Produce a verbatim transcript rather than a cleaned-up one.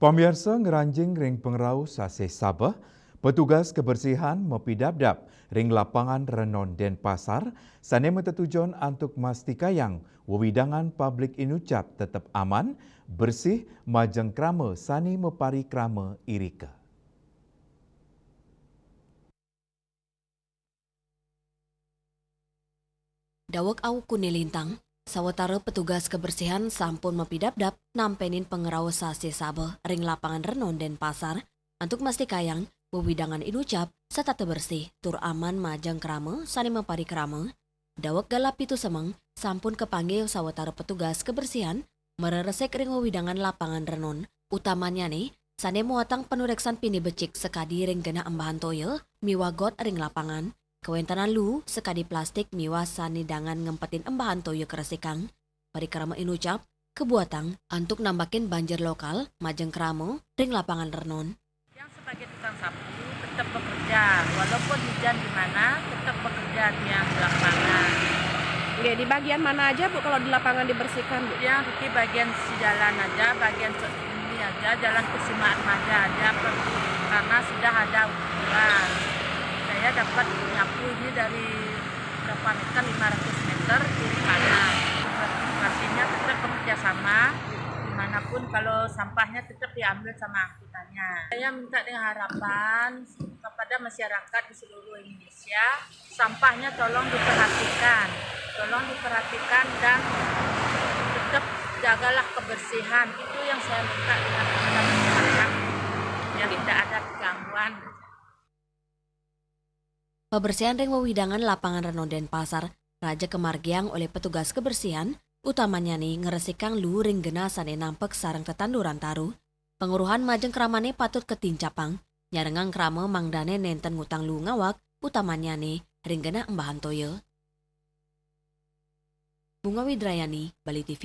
Pamiarsa, ngranjing ring pangrauh sasih Sabeh, petugas kebersihan mapidabdab ring Lapangan Renon Denpasar, sane matetujon antuk mastikayang wewidangan publik inucap tetep aman, bersih, majeng krama sane maparikrama irika. Daweg aukune lintang, sawatara petugas kebersihan sampun mapidabdab nampenin pangrauh sasih Sabeh ring Lapangan Renon Denpasar, antuk mastikayang wewidangan inucap setata bersih tur aman majeng krama sane maparikrama. Daweg galah pitu semeng sampun kapanggih sawatara petugas kebersihan mareresik ring wewidangan Lapangan Renon, utamanyane sane muatang panureksan pinih becik sakadi ring genah embahan toya miwah got ring lapangan, kawentenan luu sakadi plastik miwah sane dangan ngempetin embahan toya karesikang. Parikrama inucap kabuatang antuk nambakin banjir lokal majeng krama ring Lapangan Renon. Yang sebagai tukang sapu tetap bekerja, walaupun hujan gimana, tetap bekerja tiang di lapangan. Nggih, di bagian mana aja, Bu, kalau di lapangan dibersihkan, Bu? Yang di bagian si jalan aja, bagian se-, ini aja, jalan Kusuma Atmaja aja, per-, karena sudah ada ukuran. Saya dapat nyapu ini dari berapa meter, lima ratus meter kiri kanan. Artinya tetap bekerja sama, dimanapun kalau sampahnya tetap diambil sama angkutannya. Saya minta dengan harapan kepada masyarakat di seluruh Indonesia, sampahnya tolong diperhatikan, tolong diperhatikan dan tetap jagalah kebersihan. Itu yang saya minta dengan kepada masyarakat, biar tidak ada kegangguan. Pabersihan ring wewidangan Lapangan Renon Denpasar raja kamargiang olih petugas kebersihan, utamanyane ngresikang luu ring genah sane nampek sareng tetanduran taru. Panguruhan majeng kramane patut katincapang, nyarengang krama mangdane nenten ngutang luu ngawak, utamanyane ring genah embahan toya. Bunga Widrayani, Bali T V.